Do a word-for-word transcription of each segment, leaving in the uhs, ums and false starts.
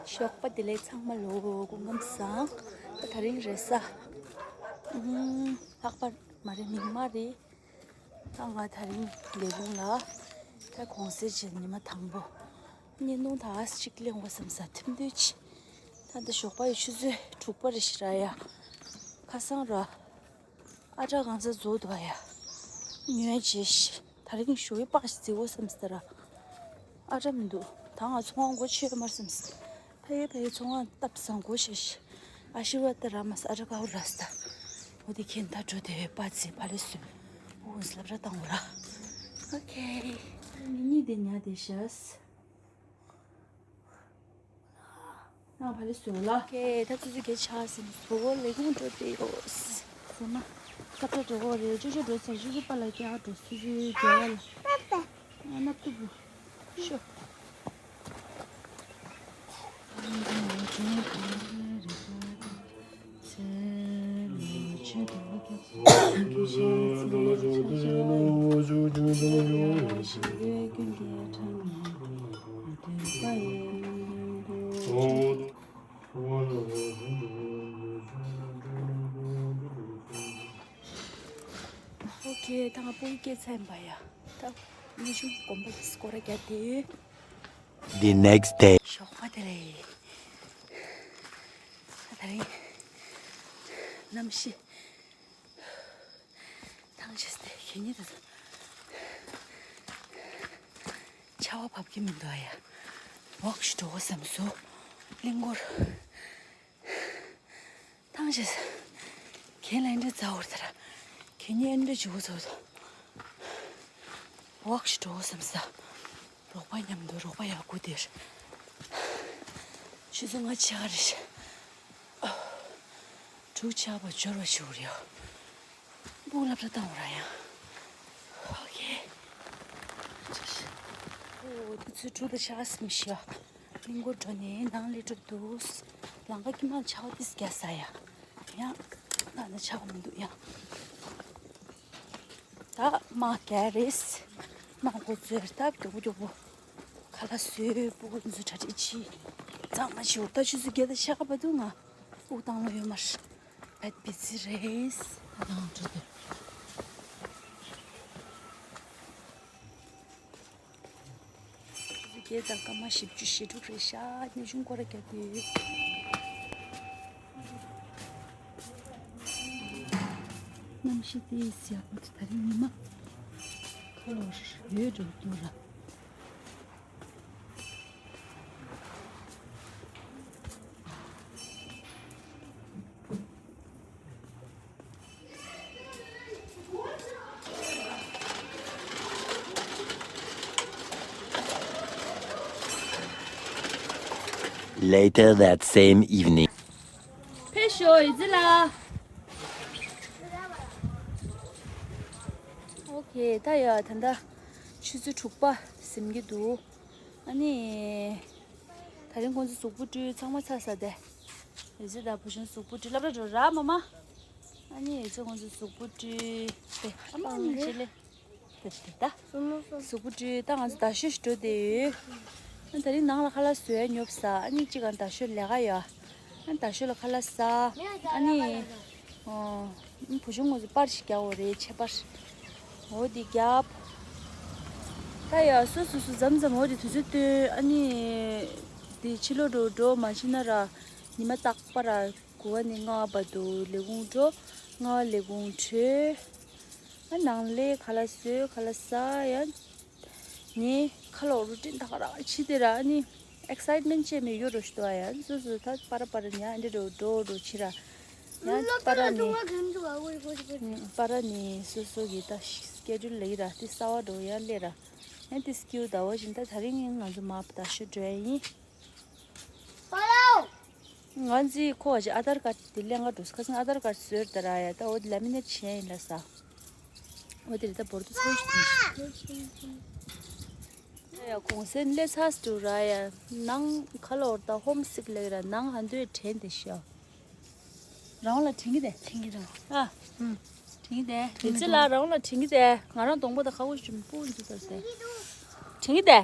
ཞོགས་པ་བདེ་ལེགས་ཚང་མ་ལོ། སྐུ་ཁམས་བཟང་། ད་དེ་རིང་རེས་གཟའ་ཨུམ། ལྷག་པ་མ་རེད། མིག་དམར་རེད། ད་ང་དེ་རིང་ལས་ཁུངས་ལ་ད་གུང་སེང་བྱས། ཉི་མ་དང་པོ། བརྙན་ཐུང་ད་ཨ་ཙི་ཅིག་གླེང་དགོས་བསམ་ས། ཐིམ་དུས་ཅི། ད་ད་ཞོགས་པ་ཡི་ཆུ་ཚོད་དྲུག་པ་རེད་ཤག་ར་ཡ། ཁ་སང་ར། ཨ་ཅག་གང་ས་རྫོགས་འདུག་ཨ་ཡ། ཉོས་བྱས་ཤི། དེ་རིང་ཞོགས་པ་ཞིག་བརྫིས་འོ་བསམ་སྟེ་ར། ཨ་ཅག་མི་འདུག་ད་ང་ཚོང་ཁང་སྒོ་ཕྱེ་ཡོད་མ་རེད་བསམ་སྟེ། ཕ་ཡེ་ཕ་ཡེ་ཚོང་ཁང་སྟབས་བཟང་སྒོ་ཕྱེ་ཤི། ཨ་ཤི་ཝ་ད་ར་མ་ས། ཨ་ཅག་ཀའོ་ར་སྟ། འོ་དེ་ཁྱེད་ད་འགྲོ་དེ་བས་པ་ཙི་ཕ་ལེ་སུ། འོ་སླབ་ར་བཏང་འོ་ར། ཨོ་ཁེ། མི་གཉིས་དེ་ཉལ་དེ་ཤག་ང་ཕ་ལེ་སུ་ལ། ཨོ་ཁེ། ད་ཙི་ཙི་གེ་ཆགས་ཟིན་སོ། ལས་ཁུངས་འགྲོ་དེ་ཡོད། སོ་མ། སྐབས་འགྲོ་གོ་རེད། ཅོ་ཅོ་འགྲོ་ཚར། ཅོ་ཅོ་པ་ལ་སྐྱེལ་འགྲོ། ཙི་ཙི་རྒྱལ་བ་ལ། ཨ་ན་ཏུ་བུ། ཤོ། ཨོ་ཁེ། ད་ང་སྤུ་གུ་སྐྱེས་ཚར་ཡིན་པ་ཡ། ད་ནི་ཆུང་དགོན་པ་དེ་སྐོར་ར་རྒྱག་དེ་ཡོད། The next day. ཞོགས་པ་དེ་རེད། ད་རིང་གནམ་གཤིས་ཐང་ཆད་དེ་གད་སྙིགས་དེ་ཚོ་ཆར་པ་བབས་ཀྱི་མི་འདུག་ཨ་ཡ། ཝོག་ཞིག་འགྲོ་དགོས་བསམ་སོང་། གླིང་སྐོར། ཐང་ཆད། གད་ལ་འདྲ་ཚ་བོར་ཐར། གད་སྙིགས་འདྲ་བྱུག་ཚོ་ཚོ། ཝོག་ཞིག་འགྲོ་བསམ་ས། རོགས་པ་མཉམ་དུ། རོགས་པ་ཡག་པོ་དེར། ཆུ་ཚོད་ལྔ་ཆགས་རེད་ཤག་དྲུག་ཆགས་པ་འབྱོར་བ་ཞུ་རེད། སྤུ་གུ་སློབ་གྲྭ་བཏང་བ་ར་ཡང་། ཨོ་ཁེ། ཨོ་དེ་ཚོད་དྲུག་དང་ཆ་སྲིམ་ཤ། གླིང་སྐོར་འགྲོ་ནས་ནང་སླེབས་གྲབས་འདུག་ལམ་ཁ་དཀྱིལ་མ་ཆར་པ་ཏིས་རྒྱག་ས་ཡ། ཡང་ད་ནི་ཆར་པ་མི་འདུག་ཡང་། ད་མ་ག་རེས། མ་གོ་ཚོད་ད་མགྱོགས་པོ་མགྱོགས་པོ། ཁ་ལག་བཟོས། སྤུ་གུ་ཚོ་གྲ་སྒྲིག་བྱས། གཙང་མ་བྱས། འོ་ད་ཆུ་ཚོད་བརྒྱད་དང་ཕྱེད་ཀ་བར་དུ་ང་དབུགས་བཏང་ལོ་ཡོད་མ་རེད། བད་བི་ཛི་རེད། ཨ་དང་འགྲོ་དེ། ཆུ་ཚོད་བརྒྱད་དང་སྐར་མ་བཞི་བཅུ་ཞེ་དྲུག་རེད་ཤག་ཉི་ཆུང་སྐོར་ར་རྒྱག་དུས། གནམ་གཤིས་དེ་ཡག་པོ་འདུག་ད་རིང་ཉི་མ་ཁ་ལོ་ཡོད་འགྲོ་འདུག་ར། Later that same evening. ཕེབས་ཤོག་ཡི་ཙི་ལགས། ཨོ་ཁེ། ད་ཡ་ད་ལྟ་ཆུ་ཚོད་དྲུག་པ་ཟིན་གྱི་འདུག་ཨ་ནི། དེ་རིང་ཁོང་ཚོ་གཟུགས་པོ་བཀྲུས་ཚང་མ་ཚར་ས་དེ། ཡི་ཙི་དང་བུ་ཆུང་གཟུགས་པོ་བཀྲུས། སློབ་གྲྭ་འགྲོ་ར་མ་མ། ཨ་ནི་ཡི་ཙི་ཁོང་ཚོ་གཟུགས་པོ་བཀྲུས་ཏེ། ཨ་མ་ཨ་ནི་ཅི་ལེ། དེ་དེ་ད། གཟུགས་པོ་བཀྲུས། ད་ང་ཚོ་དར་ཤོད་ཞིག་འགྲོ་བསྡད་ཡོད། ཨ་ནི་དེ་རིང་ནང་ལ་ཁ་ལག་བཟོ་ཡ་ཉོབ་ས། ཨ་ནི་གཅིག་ག་དར་ཤོད་ལས་ཀ་ཡོད། ཨ་ནི་དར་ཤོད་ལ་ཁ་ལག་ཟ། ཨ་ནི། ཨོ། བུ་ཆུང་ངོ་ཚོ་པར་ཞིག་རྒྱག་འོ་རེད། ཆེ་པར། འོ་དེ་རྒྱབ། ད་ཡ་སོ་སོ་སོ་མཚམས་མཚམས་འོ་དེ་དུས་ཚོད་སྟོན། ཨ་ནི། དེ་ཕྱི་ལོགས་འགྲོ་འགྲོ་མ་ཕྱིན་ན་ར། ཉི་མ་རྟག་པར་དགུ་པ་ནས་ལྔ་པ་བར་དུ་ལས་ཁུངས་འགྲོ། ལྔ་པ་ལས་ཁུངས་གྲོལ། ཨ་ནང་ལས་ཁ་ལག་བཟོས། ཁ་ལག་ཟ་ཡ། ངའི་ཁ་ལོ་རུ་ཊིན་ད་ག་རང་བྱེད་དེ་ར་ནི། ཨེག་སའིཊ་མེན་ཊི་ཅན་མེད་ཡོད་རོ་ཞུ་དོ་ཡ། སོ་སོ་ད་པར་པར་ཉ་འདི་རོ་འགྲོ་འགྲོ་བྱེད་ར། ཡ་པར་ནི། པར་ནི་སོ་སོ་གི་ད་སི་ཀེ་ཇུལ་ལེགས་ར། དེ་གསར་པ་འགྲོ་ཡ་ལེ་ར། ཡ་དེ་སྐྱིད་ད་བ་བཞིན་ད་དེ་རིང་ང་ཚོ་མ་ད་ཤོད་འགྲོ་ཡ་ཡིན། ང་ཚོའི་ཁོ་བ་ཞིག་ཨ་དར་ཀར་དེ་ལེན་ག་འགྲོ། ཁ་སང་ཨ་དར་ཀར་བཟོས་ད་ར་ཡ། ད་འོ་དེ་ལ་མི་ནེ་བྱས་ཡིན་ལ་ས། འོ་དེ་རེད། ད་བོར་དུ་ཚོད་ཡ་གུང་སེང་སླེབས་ཚར་འདུག་ར་ཡ། ནང་ཁ་ལོར་ད་ཧོམ་སིག་ལེགས་ར། ནང་ཧ་འདོད་དྲན་དེ་ཤ། རང་ལ་དྲན་གི་དེ། དྲན་གི་ར། ཨ། དྲན་གི་དེ། མི་ཚེ་ལ་རང་ལ་དྲན་གི་དེ། ང་རང་གདོང་པ་ད་ཁ་བོ་ཞིམ་པོ་འདུག་ད་ཟེར། དྲན་གི་དེ།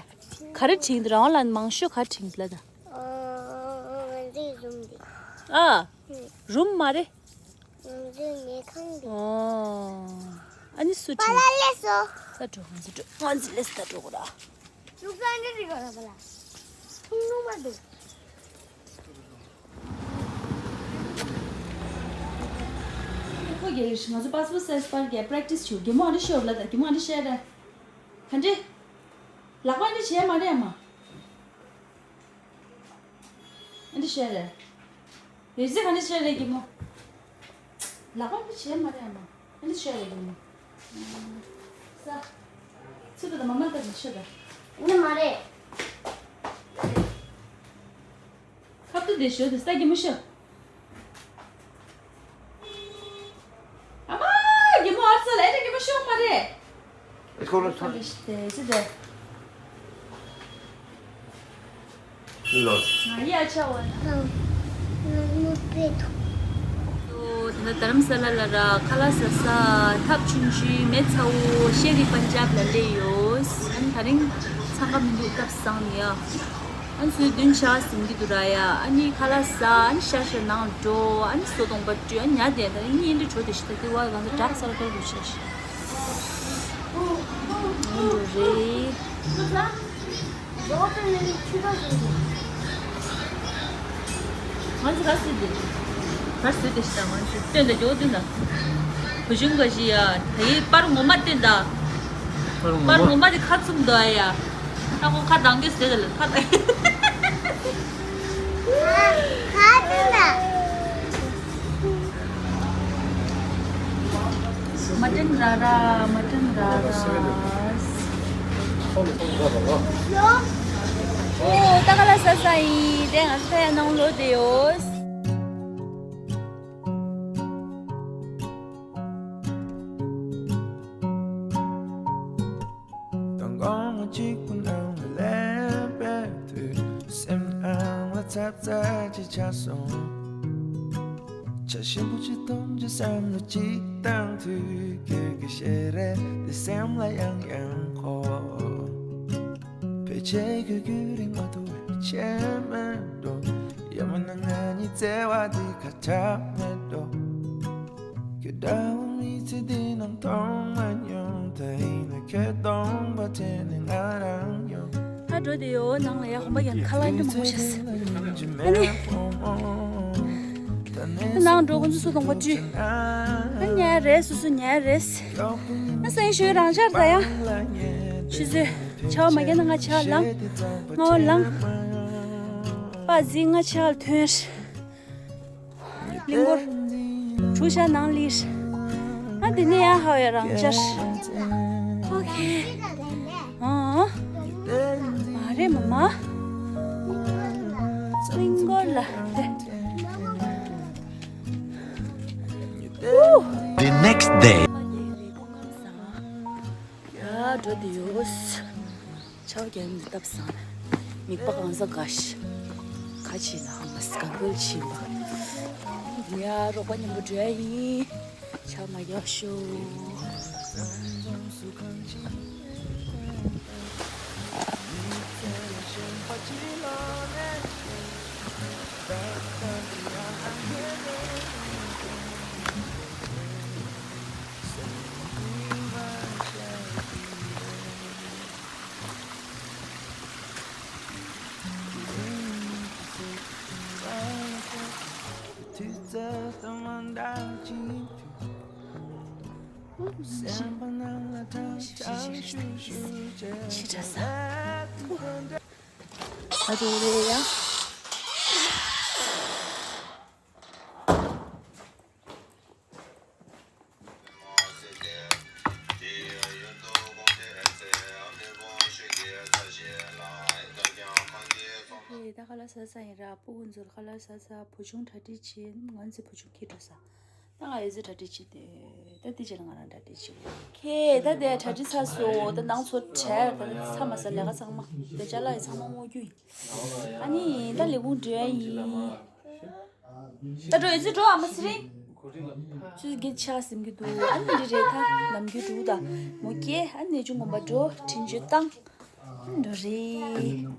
ག་རེ་དྲན་གི་དེ། རང་ལ་མང་ཤོས་ག་དྲན་གི་ལ་ད། ཨ། རུམ་མ་རེད། ང་ཚོའི་ཉལ་ཁང་འདི། ཨོ། ཨ་ནི་སུ་པ་ཁྲིད། ལ་ལས་སོ། ད་འགྲོ། ང་ཚོ་འགྲོ། ང་ཚོ་ལས་ད་འགྲོ་གོ་ར། ལུག་ས་འདི་རི་ག་ལ་པ་ལ། ཐུང་ཐུང་མ་འདུག་ཁོ་གེ་ང་ཚོ་པཱ་སི་པོར་སའི་ཛི་པར་གྱི་པ་རེག་ཊི་སི་བྱེད། གད་མོ་ཨ་འདྲ་ཤོར་ལ། ད་གད་མོ་ཨ་འདྲ་བཤད་ར། ག་འདྲ། ལག་པ་ཨ་འདྲ་བྱས་མ་རེད་ཨ་མ། ཨ་འདྲ་བཤད་ར། རེ་ཟི་ག་འདྲ་བཤད་ར་གད་མོ། ལག་པ་ཨ་འདྲ་བྱས་མ་རེད་ཨ་མ། ཨ་འདྲ་བཤད་ར་གད་མོ། ས། ཚུར་ད་ད་མ་མ་ལྟ་ཅིག་ཤོད་ད། ཨ་ནི་མ་རེད། ཁ་ཐུག་དེ་ཞོ་དེ་ས་གད་མོ་ཤོ། ཨ་མ། གད་མོ་ཨར་ཚ་ལ་ཨེ་ད་གད་མོ་ཤོ་མ་རེད། ཨེ་ཁོ་ལ་ཐོན། ཨ་ལེ་ཤི་དེ་ཅི་དེ། ལོ། ང་ཡ་ཆ་བ་ན། ང་ནུ་པེ་ཐོ། དེ་ནས་དྷ་རམ་ས་ལ་ལ་ར་ཁ་ལག་ཟ་ས་ཐབ་ཆུང་ཆུང་མེ་ཚ་བོ་ཤེ་རི་པན་ཇབ་ལ་སླེབས་ཡོད། ཨ་ནི་ད་རིང་འཚང་ཁ་མི་འདུག་སྟབས་བཟང་ནི་ཡ། ཨ་ནི་ཚོའི་མདུན་ཆ་ཟིན་གྱི་འདུག་ར་ཡ། ཨ་ནི་ཁ་ལག་ཟ། ཨ་ནི་ཤ་ཤ་ནང་འགྲོ། ཨ་ནི་སོ་སྟོང་པ་སྤྲོད། ཨ་ནི་ཉལ་བསྡད། ད་ནི་གཉིད་འདྲ་བྲོ་དེ་ཤི་ད་དེ་བ་གང་ཚ་དྲག་ས་ལ་ཀར་དུ་ཆ་ཤི། འགྲོ་རེད། ང་ཚོ་ག་སུ་དེ། ག་སུ་དེ་ཤི་ད་ང་ཚོ་སྟོན་ད་འགྱོ་སྟོན་ད། བུ་ཆུང་ག་ཤི་ཡ། ད་ཡི་པར་ངོ་མ་སྟོན་ད། པར་ངོ་མ། པར་ངོ་མ་དེ་ཁ་ཚུམ་འདུག་ཨ་ཡ། ད་ཁོ་ཁ་གདངས་རྒྱུ་ཟེར་ད་ལ་ཁ་གདངས། ཁ་གདངས་ད། མ་ཏན་ར་ར། མ་ཏན་ར་ར། ཨོ་ད་ཁ་ལག་ཟ་ས་ཡིན། དེ་ང་ཚོ་ད་ཡ་ནང་ལོགས་བསྡད་ཡོད། མདང་དགོང་མོ་གཅིག་པུ་ནང་ལ་སླེབས་པའི་དུས། སེམས་ནང་ལ་ཚབ་ཚབ་ཅིག་ཆགས་སོང་། བྱ་ཞིམ་པོ་ཅིག་འཐུང་རྒྱུ་བསམ་བློ་ཅིག་བཏང་དུས། ཁྱོད་ཀྱི་ཞལ་རས་དེ་སེམས་ལ་ཡང་ཡང་འཁོར། ཕལ་ཆེར་ཁྱོད་ཀྱི་རིག་མ་ཐུབ་པའི་ཆེད་མེད་འགྲོ། ཡང་མིན་ན་ང་གཉིས་བརྩེ་བ་འདི་ཁ་གྲག་མེད་འགྲོ། ཁྱོད་འདྲ་བོ་མི་ཚེ་འདི་ནང་མཐོང་མ་མྱོང་། ད་ཡིན་ན་ཁྱོད་སྟོང་པ་དྲན་ནས་ང་རང་ཡོང་། ད་འགྲོ་དེ་ཡོ་ནང་ལ་ཡ་ཧོམ་པ་ཡང་ཁ་ལག་འདི་མང་པོ་བྱས། ཨ་ནི། ནང་འགྲོ་ཁོང་ཚོ་སུ་གཏོང་པ་བྲིས། ཨ་ཉལ་རེད་སུ་སུ་ཉལ་རེད། ཨ་སེང་ཞོའི་རང་ཤར་ད་ཡ། ཆུ་ཚོད་ཆ་བ་མ་རྒྱ་ན་ང་ཆ་ལང་། ང་བ་ལང་། པ་ཟི་ང་ཆ་ལ་ཐོན། གླིང་སྐོར། གྲུ་ཤ་ནང་ལིར། ཨ་དེ་ནས་ཡང་ཧ་ཡ་རང་ཅར། ཨོ་ཁེ། ཨ། མ་རེད་མ་མ། གླིང་སྐོར་ལ་དེ། The next day. ཡ་འགྲོ་དེ་ཡོད། ཆར་པ་རྒྱག་ནས་སྟབས་བཟང་ལ། མིག་པ་གང་ས་ག་ཤི། ག་ཕྱིན་ན་ཧ་མ་སི་ག་འགུལ་ཕྱིན་པ། ཡ་རོགས་པ་མཉམ་པོ་འགྲོ་ཡ་ཡིན། ཆར་མ་རྒྱག་ཤོག་ད་ཁ་ལག་ཟ་ས་ཡིན་ར། སྤུ་གུ་ཚོར་ཁ་ལག་ཟ་ས། བུ་ཆུང་གྲ་སྒྲིག་བྱེད། ང་ཚོའི་བུ་ཆུང་ཁྱེར་འགྲོ་ས། ད་ང་ཨེ་ཙི་གྲ་སྒྲིག་བྱེད་དེ། ད་དེ་རྗེས་ལ་ང་རང་གྲ་སྒྲིག་བྱེད། ཁེ་ད་དེ་གྲ་སྒྲིག་ཚར་སོང་། ད་ནང་ཚོ་བྲལ། ད་ཚ་མ་ཟ་ལས་ཀ་ཚང་མ་དེ་ཅ་ལག་ཡི་ཚང་མ་སྔོག་རྒྱུ་ཡིན། ཨ་ནི་ད་ལས་ཁུངས་འགྲོ་ཡ་ཡིན། ད་འགྲོ་ཨེ་ཙི་འགྲོ་ཨ་མ་ཚེ་རིང་། ཆུ་ཚོད་བརྒྱད་ཆགས་ཟིན་གྱི་འདུག་ཨ་ནི་འདི་རེད་ད་ནམ་རྒྱུན་འདུག་ད་མོ་སྐྱེ་ཨ་ནི་ཆུ་ངོམ་པ་འགྲོ་དྲིན་བརྗོད་བཏང་། ཨ་ནི་འགྲོ་རེད།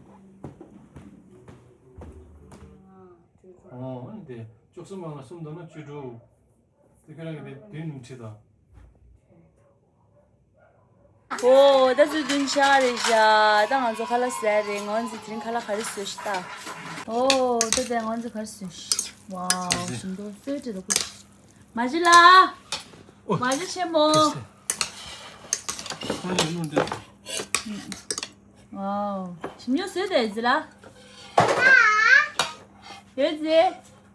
ཨོ་ཨ་ནི་དེ་བཅུ་གསུམ་མང་ལ་གསུམ་འདོན་ན་བཅུ་དྲུག་དེ་ཁྱོད་རང་གི་དེ་བདུན་ནུས་ཁྲི་དང་། ཨོ་ད་ཚོད་བདུན་ཆགས་རེད་ཤག་ད་ང་ཚོ་ཁ་ལག་ཟས་རེད། ང་ཚོ་དེ་རིང་ཁ་ལག་ག་རེ་བཟོས་ཤག་ད། ཨོ་ད་དེ་ང་ཚོ་ག་རེ་བཟོས་ཤག་ཝའོ་ཞིམ་མདོག་སོས་དྲི་ལ་ཀུ། མ་གཞི་ལ། མ་གཞི་ཆེན་མོ། ཨོ། ཞིམ་ཉོ་བཟོས་དེ་ཟི་ལ། ཡོད་ཟི།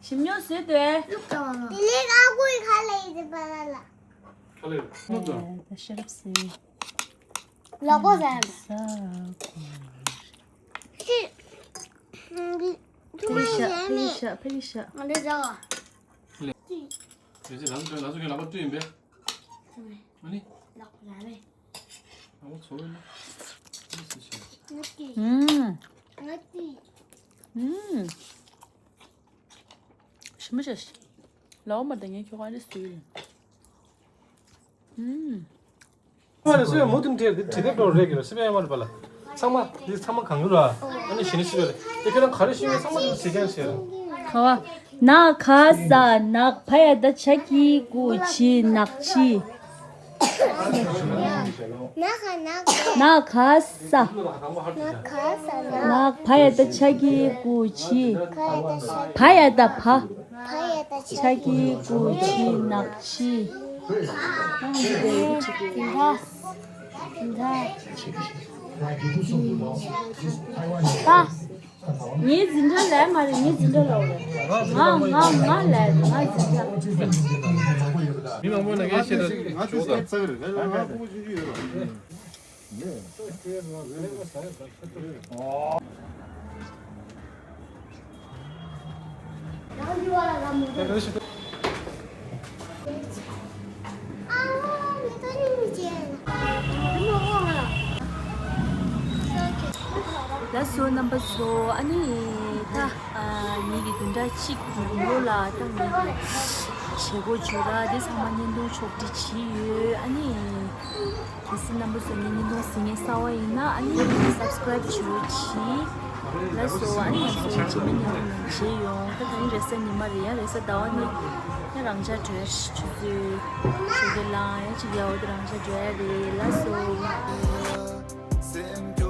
ཞིམ་ཉོ་བཟོས་དེ། དེ་ལས་ཨ་ཁུའི་ཁ་ལ་ཡི་ཟི་པ་ལ་ལ། ཁ་ལ་ཡི་ཟི། ད་ཤེས་རབ་སི། ལག་པ་ཟ་ཡ་མ། ཕེ་ཤ་ཕེ་ཤ་ཕེ་ཤ། ང་འདྲ་བྱ་བ། ཡོད་ཚད་ལ་སོ་ལ་སོ་ཁྱོད་ལག་པ་བཀྲུས་ཡིན་པས། ཨ་ནི། ལག་པ་ལ་རེད། ལག་པ་ཚོ་བས་ན། ཨ་ནི་སི་ཤ། ང་ཏི། ཨུམ། ང་ཏི། ཨུམ། ཞིམ་པོ་ཞིག་ལའོ་མ་དང་ངས་ཁྱོད་ཀ་རེ་སུས། ཨུམ། ང་ལ་སུས་མུ་མཐུད་ནས་དྲི་དེབ་འགྲོ་རེད་ཀྱི་ལ་སི་པའི་མ་རེད་པ་ལ། ཚང་མ་འདི་ཚང་མ་གང་ཡོད་ར། ཨ་ནི་ཞི་ནི་ཞི་བ་རེད་དེ་ཁྱོད་རང་ག་རེ་ཞུས་ཡོད་ཚང་མ་འདི་བྱེད་ཀྱང་བྱེད་ར། ག་བ། ན་ག་ས་ནག་ཕ་ཡ་ད་ཆ་ཀི་ཀུ་ཆི་ནག་ཆི། ན་ག་ས། ནག་ཕ་ཡ་ད་ཆ་ཀི་ཀུ་ཆི། ཕ་ཡ་ད་ཕ། ཕ་ཡ་ད་ཆ་ཀི་ཀུ་ཆི་ནག་ཆི། ད། ངའི་འཛིན་གྲྭ་ལས་མ་རེད། ངའི་འཛིན་གྲྭ་ལོག་རེད། ང་ང་ང་ལས་ང་འཛིན་གྲྭ། མི་མང་པོ་ན་ངས་བཤད་ད་ང་ཚོ་ཞོག་ད། ས་རེད་ལ་ལ་ལ། ལགས་སོ་རྣམ་པ་ཚོ། ཨ་ནི་ད་ཨ་ངེད་ཀྱི་བདུན་ཕྲག་གཅིག་གི་རིང་ལོ་ལ་ད་ངེད་ཀྱི་བྱེད་སྒོ་བརྗོད་ར་དེ་ཚང་མ་བརྙན་ཐུང་ཕྱོགས་སྒྲིག་བྱས་ཡོད། ཨ་ནི། གལ་སྲིད་རྣམ་པ་ཚོ་ངའི་བརྙན་ཐུང་གཟིགས་མཁན་གསར་པ་ཡིན་ན་ཨ་ནི་སབ་སི་ཀ་རེབ་བྱེད་རོགས་གྱིས། ལགས་སོ། ཨ་ནི་ང་ཚོ་རྗེས་མའི་བརྙན་ཐུང་ནང་མཇལ་ཡོང་། ད་ད་རིང་རེས་གཟའ་ཉི་མ་རེད་ཡ། རེས་གཟའ་ཟླ་བ་ནི་ཡང་རང་འཇགས་འགྲོ་ཡ་ཆུ་ཚོད་ཆུ་ཚོད་ལངས་ཡ་ཅིག་ཡ་འོ་དེ་རང་འཇགས་འགྲོ་ཡ་རེད། ལགས་སོ།